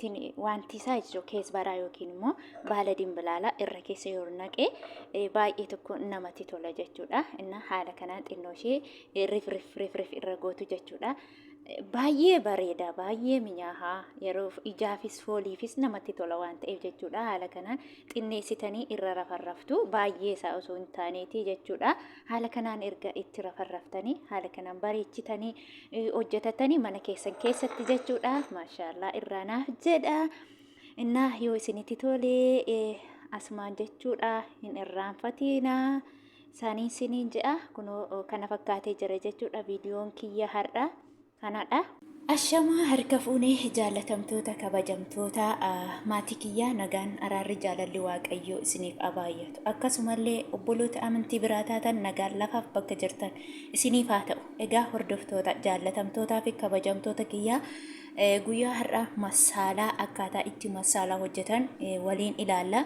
Ittiin wanti isaa jechuudha keesbaraa yookiin immoo baala dimbilaalaa irra keessa yoo naqe baay'ee tokko namatti tola jechuudha. Inna haala kanaan xinnoo ishee rif rif rif rif irra gootu jechuudha. Baay'ee bareeda, baay'ee minyaahaa, yeroo ijaafis fooliifis namatti tola waan ta'eef jechuudha. Haala kanaan xinneessitanii irra rafarraftu, baay'ee isaa osoo hin taaneeti jechuudha. Haala kanaan erga itti rafarraftanii haala kanaan bareechitanii hojjetatanii mana keessan keessatti jechuudha. Maashaallaa irraa naaf jedha. Innaa yoo isinitti tole asumaan jechuudha hin irraanfatiina. Saniin siniin jedha, kunoo kana fakkaatee jira jechuudha viidiyoon kiyya har'a kanadha. Ashamaa harka fuunee jaallatamtoota kabajamtoota maatii kiyyaa, nagaan araarri jaalalli waaqayyoo isiniif abaayyatu. Akkasumallee obboloota amantii biraa taatan nagaan lafaaf bakka jirtan isiniif haa ta'u. Egaa hordoftoota jaallatamtootaa fi kabajamtoota kiyyaa, guyyaa har'a masaalaa akkaataa itti masaalaa hojjetan waliin ilaalla.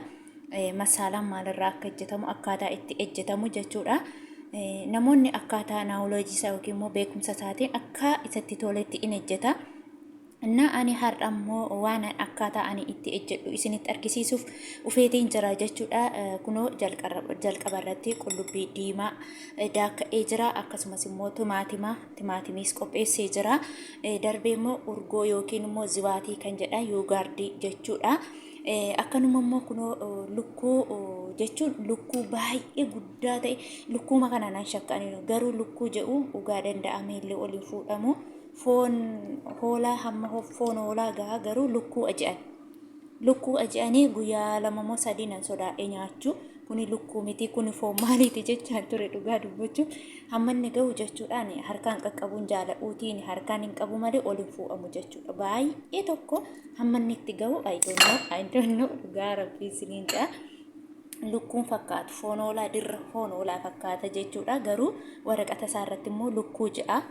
Masaalaan maalirraa akka hojjetamu, akkaataa itti hojjetamu jechuudha. Namoonni akkaataa naawuloojii isaa yookiin immoo beekumsa isaatiin akka isatti toletti in hojjeta. Innaa ani har'a immoo waan akkaataa ani itti hojjedhu isinitti argisiisuuf ufeetiin jira jechuudha. Kunoo jalqaba irratti qullubbii diimaa daakka'ee jira. Akkasumas immoo timaatima timaatimiis qopheessee jira. Darbee immoo urgoo yookiin immoo zibaatii kan jedha yuugaardii jechuudha. Akkanuma immoo kunoo lukkuu jechuun lukkuu baay'ee guddaa ta'e, lukkuuma kana nan shakkaniiru, garuu lukkuu jedhu dhugaa danda'amee illee ol hin fuudhamu. Foon hoolaa hamma foon hoolaa gahaa, garuu lukkuu aji'an. Lukkuu aji'anii guyyaa 2 moo 3 nan sodaadhe nyaachuu. Kuni lukkuu miti, kuni foon maaliiti jechaan ture dhugaa dubbachuuf. Hamma inni gahu jechuudhaan harkaan qaqqabuun jaaladhuutiin harkaan hin qabu malee ol hin fuudhamu jechuudha. Baay'ee tokko hamma inni itti gahu I don't know, I don't know, dhugaa rabbii isiniin jedha. Lukkuun fakkaatu foon hoolaa, dirra foon hoolaa fakkaata jechuudha. Garuu waraqata isaa irratti immoo lukkuu jedha.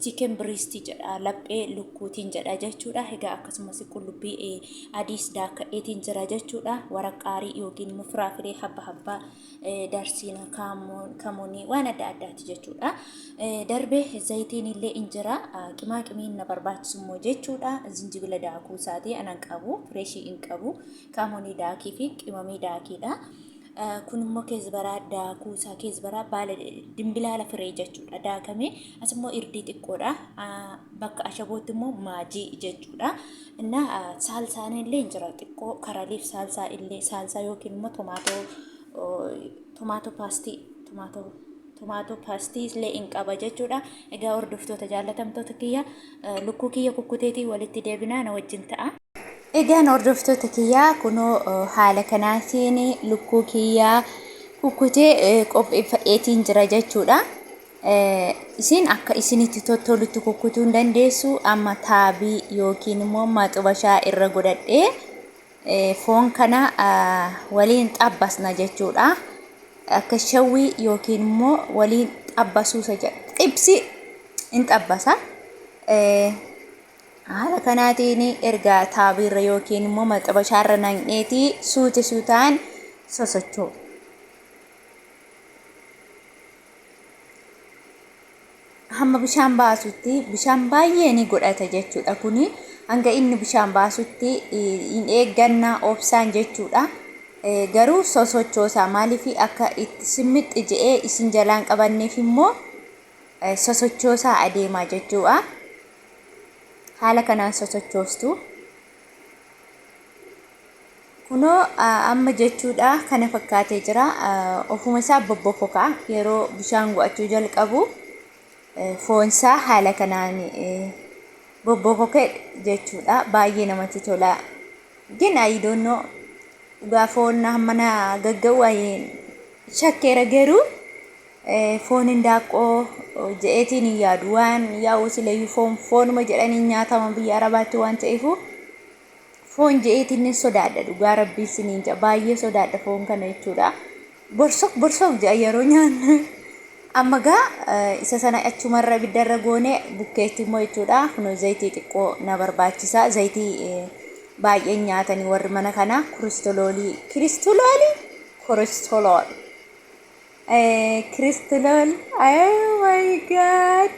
Chicken breast jedha, laphee lukkuutiin jedha jechuudha. Egaa akkasumas qullubbii adiis daakka'eetiin jira jechuudha. Waraqaarii yookiin immoo firaafiree habba habbaa, darsiina, kamuunii, waan adda addaati jechuudha. Darbee zayitiin illee in jira. Qimaa qimiin na barbaachisu immoo jechuudha. Zinjibila daakuu isaatii anan qabu, fireeshii hin qabu. Kamuunii daakii fi qimamii daakiidha. Kun immoo keezbaraa daakuu isaa, keezbaraa baala dimbilaala firee jechuudha daakamee. As immoo irdii xiqqoodha. Bakka ashabootti immoo maajii jechuudha. Innaa saalsaan illee hin jira xiqqoo karaliif saalsaa illee, saalsaa yookiin immoo tomaatoo paastii, tomaatoo paastii illee hin qaba jechuudha. Egaa hordoftoota jaallatamtoota kiyya, lukkuu kiyya kukkuteetii walitti deebinaa, na wajjin ta'a. Egaan hordoftoota kiyyaa, kunoo haala kanaatiin lukkuu kiyyaa kukkutee qopheeffadheetiin jira jechuudha. Isin akka isinitti tottolutti kukkutuu hin dandeessu. Amma taabii yookiin immoo maxubashaa irra godhadhee foon kana waliin xabbasna jechuudha. Akka shawwii yookiin immoo waliin xabbasuusa jedha. Xibsi hin xabbasa. Haala kanaatiin erga taabiirra yookiin immoo maxabashaarra naqneeti suuta suutaan sosochoo. Hamma bishaan baasutti, bishaan baay'ee ni godhata jechuudha kuni. Hanga inni bishaan baasutti hin eegganna obsaan jechuudha. Garuu sosochoosaa, maaliif akka itti simmixxi je'ee isin jalaan qabanneef immoo sosochoosaa adeemaa jechuudha. Haala kanaan sosochoostu. Kunoo amma jechuudha kana fakkaatee jira. Ofuma isaa bobbokoka yeroo bishaan go'achuu jalqabu foonsaa haala kanaan bobbokoke jechuudha. Baay'ee namatti tola. Gin I don't know, dhugaa foon hamma na gagga'u shakkeera, garuu foon hindaaqqoo je'eetiin hin yaadu. Waan yaa'u silayyuu foon foonuma jedhanii nyaatama biyya Arabaatti waan ta'eefu foon je'eetiin ni sodaadha, dhugaa rabbii isiniin jedha, baay'ee sodaadha foon kana jechuudha. Borsof borsof jedha yeroo nyaannu. Amma gaa isa sana achumarra ibiddarra goone bukkeetti immoo jechuudha. Kunoo zayitii xiqqoo na barbaachisa. Zayitii baay'een nyaatanii warri mana kanaa kiristoloolii, kiristoloolii, koristolool. Kiristolool, oh my God,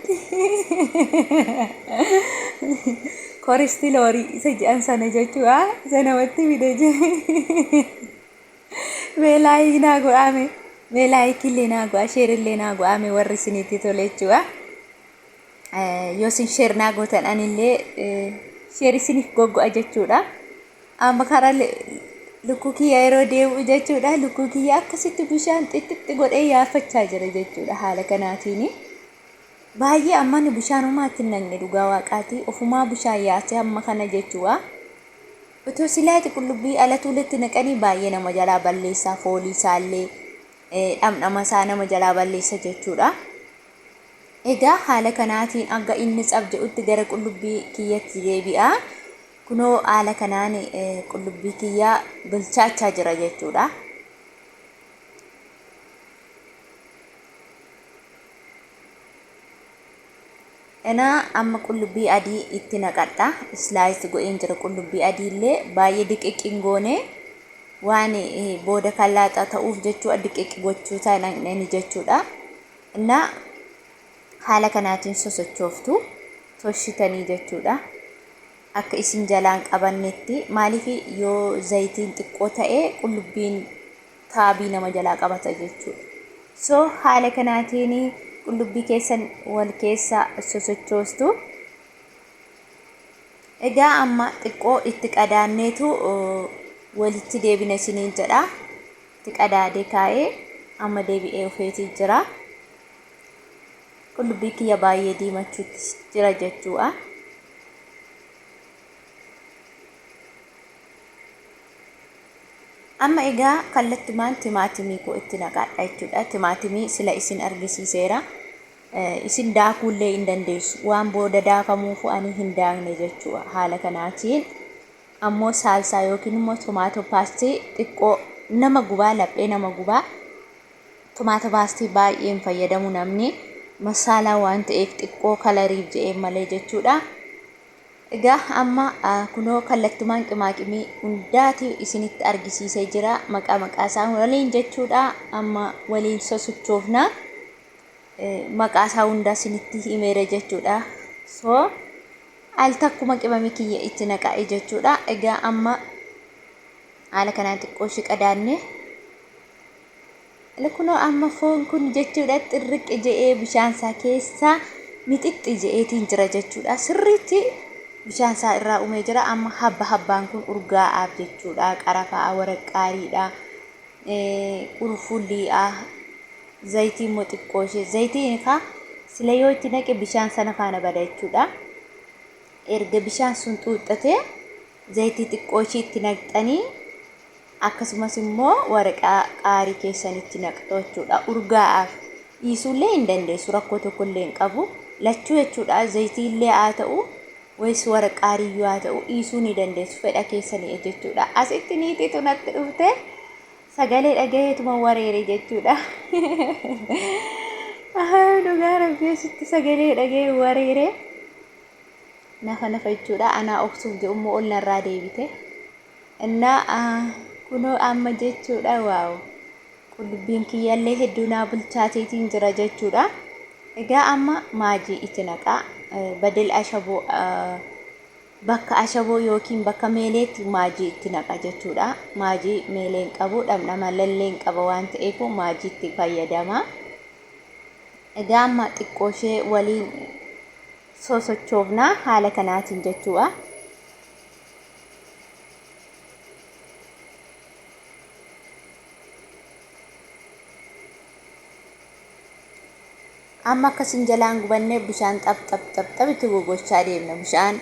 Koristiloorii isa jedhan sana jechuudha. Isa namatti fide jee. Mee like naa godhaame. Mee like illee naa godha, share illee naa godhaame warri isinitti tole jechuudha. Yoo isin share naa gootan anillee share isiniif goggo'a jechuudha. Amma karaa lukkuu kiyya yeroo deebi'u jechuudha. Lukkuu kiyya akkasitti bishaan xixxixxi godhee yaafachaa jira jechuudha haala kanaatiin. Baay'ee amma ani bishaan homaa itti hin naqne dhugaa waaqaati. Ofumaa bishaan yaasee hamma kana jechuudha. Otoo silaati qullubbii ala tuuletti naqanii baay'ee nama jalaa balleessaa foolii isaallee dhamdhama isaa nama jalaa balleessa jechuudha. Egaa haala kanaatiin hanga inni tsab jedhutti gara qullubbii kiyyatti deebi'a. Kunoo haala kanaan qullubbii kiyya bilchaachaa jira jechuudha. Enaa amma qullubbii adii itti naqadha. Slice godheen jira qullubbii adii illee baay'ee diqiqi hin goone waan booda kan laaxaa ta'uuf jechuudha diqiqi gochuu isaa naqneen jechuudha. Innaa haala kanaatiin sosochooftu toshitanii jechuudha. Akka isin jalaan qabannetti maaliif yoo zayitiin xiqqoo ta'e qullubbiin taabii nama jalaa qabata jechuudha. So haala kanaatiin qullubbii keessan wal keessa sosochoostu. Egaa amma xiqqoo itti qadaanneetu walitti deebina isiniin jedha. Itti qadaadee kaa'ee amma deebi'ee ufeetii jira. Qullubbii kiyya baay'ee diimachuutti jira jechuudha. Amma egaa kallattumaan timaatimii koo itti naqadha jechuudha. Timaatimii sila isin argisiiseera. Isin daakuullee hin dandeessu. Waan booda daakamuufu ani hin daakne jechuudha. Haala kanaatiin ammoo saalsaa yookiin immoo tomato paste xiqqoo nama gubaa laphee nama gubaa. Tomato paste baay'ee hin fayyadamu namni masaalaa waan ta'eef xiqqoo kalariif jedhee malee jechuudha. Egaa amma kunoo kallattumaan qimaaqimii hundaati isinitti argisiisee jira. Maqaa maqaa isaa waliin jechuudha. Amma waliin sosochoofna. Maqaa isaa hundaa isinitti himeera jechuudha. So al takkuma qimamii kiyya itti naqa'e jechuudha. Egaa amma haala kanaan xiqqoo ishee qadaanne. Kunoo amma foon kun jechuudha xirriqqi je'ee bishaan isaa keessaa mixixxi je'eetiin jira jechuudha. Sirriitti bishaan isaa irraa uumee jira. Amma habba habbaan kun urgaa'aaf jechuudha. Qarafaa, waraqqaariidha, qurfulliidha, zayitii immoo xiqqoo ishee. Zayitiin kaa sila yoo itti naqe bishaan sana faana bada jechuudha. Erga bishaan sun xuuxxatee zayitii xiqqoo ishee itti naqxanii akkasumas immoo waraqaa qaarii keessanitti naqxu jechuudha. Urgaa'aaf dhiisuullee hin dandeessu rakkoo tokkollee hin qabu. Lachuu jechuudha zayitii illee haa ta'u wayis waraqaa qaariyyuu haa ta'u dhiisuu ni dandeessu fedha keessanii jechuudha. Asitti niitiitu natti dhufte sagalee dhagaheetuma wareere jechuudha. Dhugaa rabbii asitti sagalee dhagahee wareere. Nafa nafa jechuudha. Anaa obsuuf jedhu immoo ol narraa deebite. Innaa kunoo amma jechuudha waaw qullubbiin kiyyallee hedduu naa bilchaateetiin jira jechuudha. Egaa amma maajii itti naqaa badel ashaboo bakka ashaboo yookiin bakka meeleetti maajii itti naqa jechuudha. Maajii meelee hin qabu dhamdhama lallee hin qaba waan ta'eef maajii itti fayyadama. Egaa amma xiqqoo ishee waliin sosochoofna haala kanaatiin jechuudha. Amma akkasin jalaan gubanne bishaan xab xab xab xab itti gogochaa deemna. Bishaan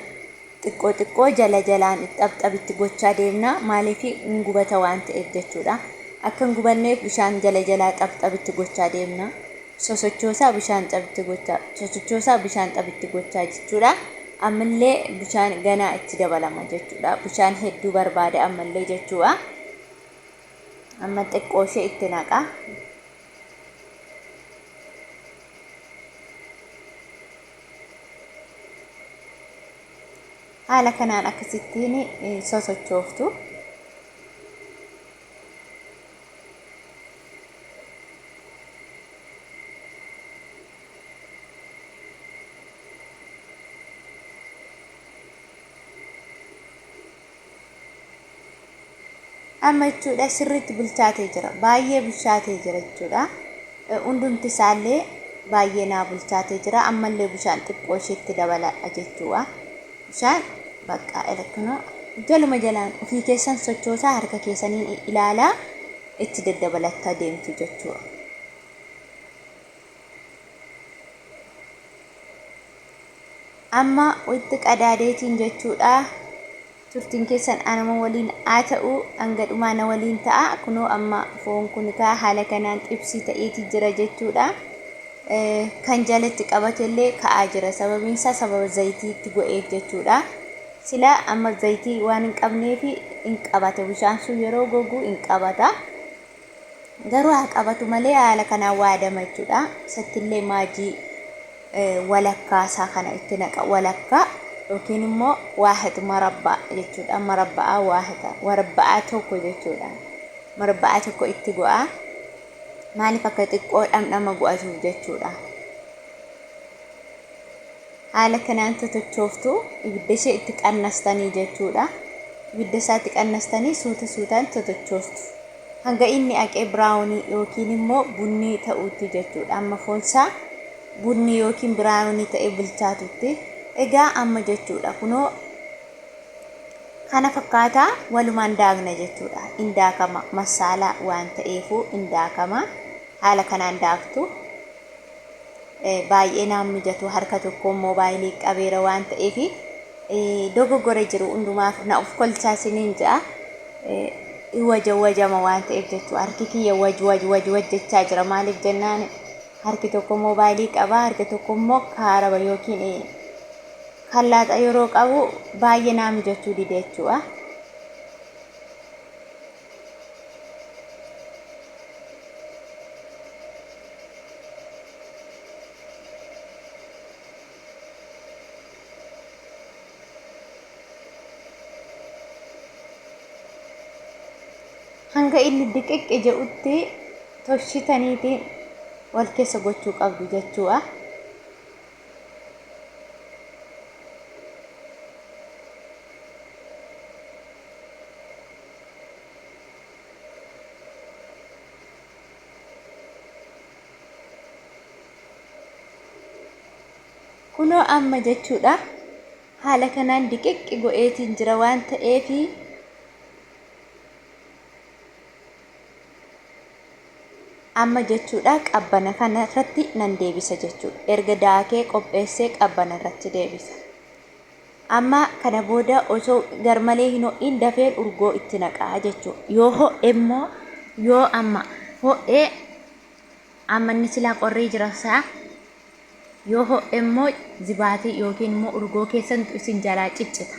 xiqqoo xiqqoo jala jalaan xab xab itti gochaa deemna. Maaliif hin gubata waan ta'eef jechuudha. Akka hin gubanneef bishaan jala jalaa xab xab itti gochaa deemna. Sosochoosaa bishaan xab itti gochaa sosochoosaa bishaan xab itti gochaa jechuudha. Ammallee bishaan ganaa itti dabalama jechuudha. Bishaan hedduu barbaada ammallee jechuudha. Amma xiqqoo ishee itti naqa. Haala kanaan akkasittiin sosochooftu. Amma jechuudha sirriitti bilchaatee jira. Baay'ee bilchaatee jira jechuudha. Hundumti isaallee baay'ee naa bilchaatee jira. Ammallee bishaan xiqqoo isheetti dabaladha jechuudha. Bishaan bakka elektinoo jaluma jalaan ofii keessan sochoosaa harka keessaniin ilaalaa itti daddabalattaa deemtu jechuudha. Amma itti qadaadeetiin jechuudha. Turtiin keessan anuma waliin haa ta'u, hanga dhumaa na waliin ta'a. Kunoo amma foon kun kaa haala kanaan xibsii ta'eeti jira jechuudha. Kan jalatti qabatellee ka'aa jira. Sababiin isaa sababa zayitii itti go'eef jechuudha. Sila amma zayitii waan hin qabneef hin qabata. Bishaan sun yeroo gogu hin qabata. Garuu haa qabatu malee haala kanaan waadama jechuudha. Isattillee maajii walakkaa isaa kana itti naqa walakkaa yookiin immoo waahid marabbaa jechuudha. Marabba'aa waahida marabba'aa tokko jechuudha. Marabba'aa tokko itti go'a. Maaliif akka xiqqoo dhamdhama go'atuuf jechuudha. Haala kanaan totochooftu ibidda ishee itti qannastanii jechuudha. Ibidda isaa itti qannastanii suuta suutaan totochooftu. Hanga inni aqee biraawunii yookiin immoo bunnii ta'utti jechuudha. Amma foonsaa bunnii yookiin biraawunii ta'ee bilchaatutti. Egaa amma jechuudha kunoo kana fakkaataa walumaan daakna jechuudha. In daakama masaalaa waan ta'eefuu in daakama. Haala kanaan daaktu. Baay'ee naan mijatu harka tokkoon moobaayilii qabeera waan ta'eef dogoggora jiru hundumaaf na of kolchaa isiniin jedha. Waja wajama waan ta'eef jechuudha. Harki kiyya waj waj waj waj jechaa jira. Maaliif jennaan harki tokko moobaayilii qaba harki tokko immoo kaaraba yookiin kallaaxa yeroo qabu baay'ee naa mijachuu dide jechuudha. Hanga inni diqiqqi jedhutti toshitaniitiin wal keessa gochuu qabdu jechuudha. Kunoo amma jechuudha haala kanaan diqiqqi go'eetiin jira waan ta'eef amma jechuudha qabbana kana irratti nan deebisa jechuudha. Erga daakee qopheessee qabbana irratti deebisa. Amma kana booda osoo garmalee hin ho'iin dafeen urgoo itti naqaa jechuudha. Yoo ho'e immoo yoo amma ho'e amma inni silaa qorree jira isaa yoo ho'e immoo zibaatii yookiin immoo urgoo keessantu isin jalaa ciccita.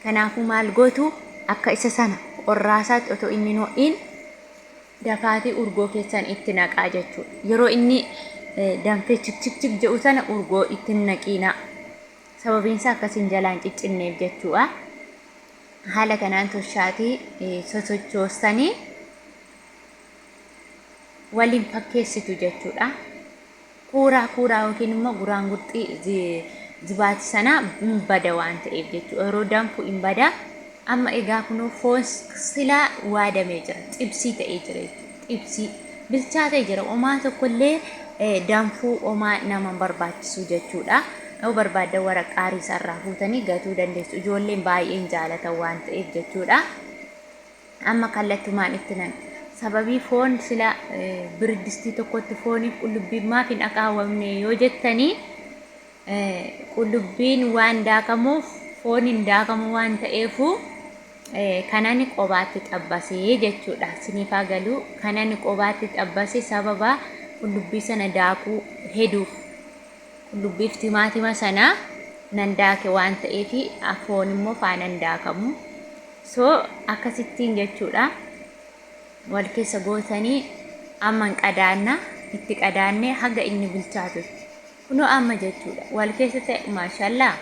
Kanaafuu maal gootu akka isa sana qorraasaatti otoo inni hin ho'iin dafaatii urgoo keessan itti naqaa jechuudha. Yeroo inni danfee chik chik chik jedhu sana urgoo itti hin naqiinaa. Sababiin isaa akka isin jalaa hin ciccinneef jechuudha. Haala kanaan toshaatii sosochoostanii waliin fakkeessitu jechuudha. Kuuraa kuuraa yookiin immoo guraan gurxii zibaati sana hin bada waan ta'eef jechuudha. Yeroo danfu hin bada. Amma egaa kunoo foon silaa waadamee jira. Xibsii ta'ee jira jechuudha. Xibsii bilchaatee jira. Omaa tokkollee danfuu omaa nama hin barbaachisu jechuudha. Yoo barbaaddan waraqaa riisaa irraa fuutanii gatuu dandeessu. Ijoolleen baay'een jaalatan waan ta'eef jechuudha. Amma kallattumaan itti nan sababii foon sila biriddistii tokkotti fooniif qullubbiin maaf hin akaawwamne yoo jettanii qullubbiin waan daakamuuf foon hin daakamu waan ta'eefu kanani qobaatti xabbasee jechuudha. Siniifaa galuu kanani qobaatti xabbase sababa qullubbii sana daakuu heduuf qullubbiif timaatima sana nan daake waan ta'eef foon immoo faana hin daakamu. So akkasittiin jechuudha. Wal keessa gootanii amma hin qadaanna itti qadaannee haga inni bilchaatutti. Kunoo amma jechuudha. Wal keessa ta'e maashallaa.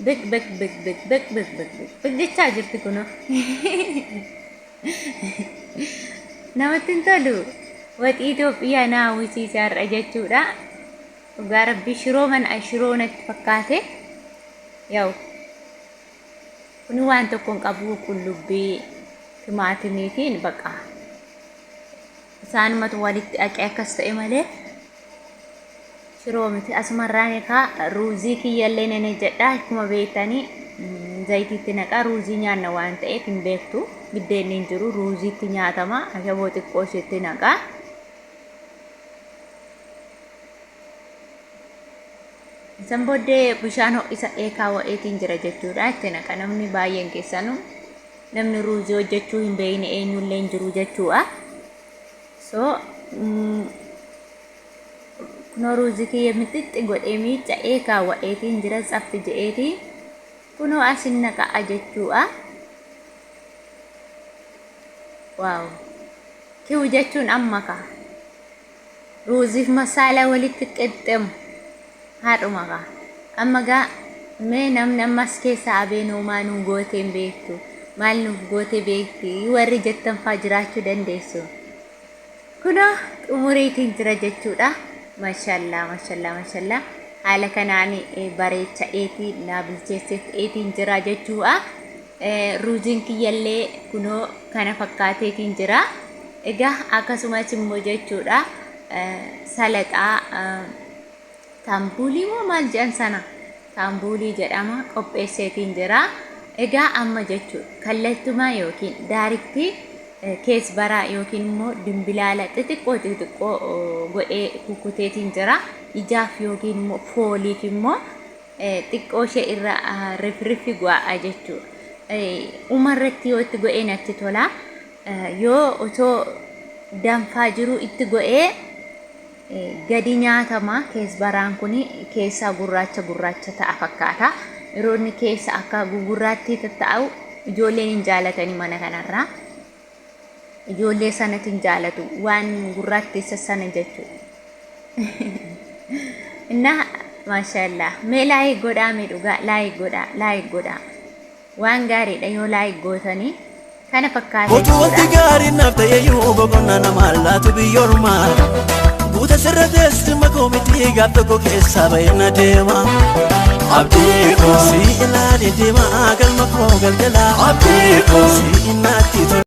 Bik bik bik bik bik bik bik bik bik jechaa jirti kunoo. Namatti hin tolu. Waxii Itoophiyaa na hawwisiise har'a jechuudha. Dhugaa rabbii shiroo mana shiroo natti fakkaate. Yaa'u kuni waan tokko hin qabu qullubbii Timaatimiitiin baqa. Isaanumatu walitti dhaqee akkas ta'e malee shiroo miti. Asumarraan egaa ruuzii kiyyallee nan hojjedha. Akkuma beektanii zayitiitti naqaa ruuzii nyaanna waan ta'eef hin beektu. Biddeenni hin jiru, ruuziitti nyaatama. Ashaboo xiqqoo isheetti naqaa. Isan booddee bishaan ho'isa eekaa wa'eetiin jira jechuudha. Itti naqa namni baay'een keessanuu namni ruuzii hojjechuu hin beekne eenyullee hin jiru jechuudha. So kunoo ruuzii kiyya mixixxi godhee miica'ee kaawwa'eetiin jira tsaffi je'eetii kunoo asin naqa'a jechuudha. Waaw! Kiw jechuun amma kaa. Ruuziif masaalaa walitti qixxemu haadhuma kaa. Amma gaa mee namni ammas keessaa abeenoo maa nuu gootee hin beektu, maal nuuf goote beekti warri jettan faa jiraachuu dandeessu. Kunoo xumuriitiin jira jechuudha. Mashallaa mashallaa mashallaa haala kanaan bareecha'eetii naa bilcheesseetiin jira jechuudha. Ruuziin kiyyallee kunoo kana fakkaateetiin jira. Egaa akkasumas immoo jechuudha salaxaa Taambuulii moo maal jedhan sana taambuulii jedhama qopheesseetiin jira. Egaa amma jechuudha kallattumaa yookiin daariktii kees baraa yookiin immoo dimbilaala xixiqqoo xixiqqoo godhee kukkuteetiin jira. Ijaaf yookiin immoo fooliif immoo xiqqoo ishee irra rifriffi go'a jechuudha. Umarratti yoo itti go'ee natti tola. Yoo otoo danfaa jiru itti go'ee gadi nyaatama. Keesbaraan kun keessaa gurraacha gurraacha ta'a fakkaata. Yeroo inni keessa akka gugurraattii tatta'u ijoolleen hin jaalatani mana kanarraa. Ijoollee sanatti hin jaalatu waan gurraattiisa sana jechuudha. Innaa maashaallah mee laayik godhaa, mee dhugaa laayik godhaa, laayik godhaa. Waan gaariidha yoo laayik gootanii kana fakkaata Utuu wanti jechuudha. gaariin naaf ta'eyyuu boqonnaa namaa laatu biyya ormaa. Guuta sirra teessi makoo miti gaaf tokko keessaa ba'ee na deema. Abdii koo si ilaalee deema galma koo galgala. Abdii koo si natti tola.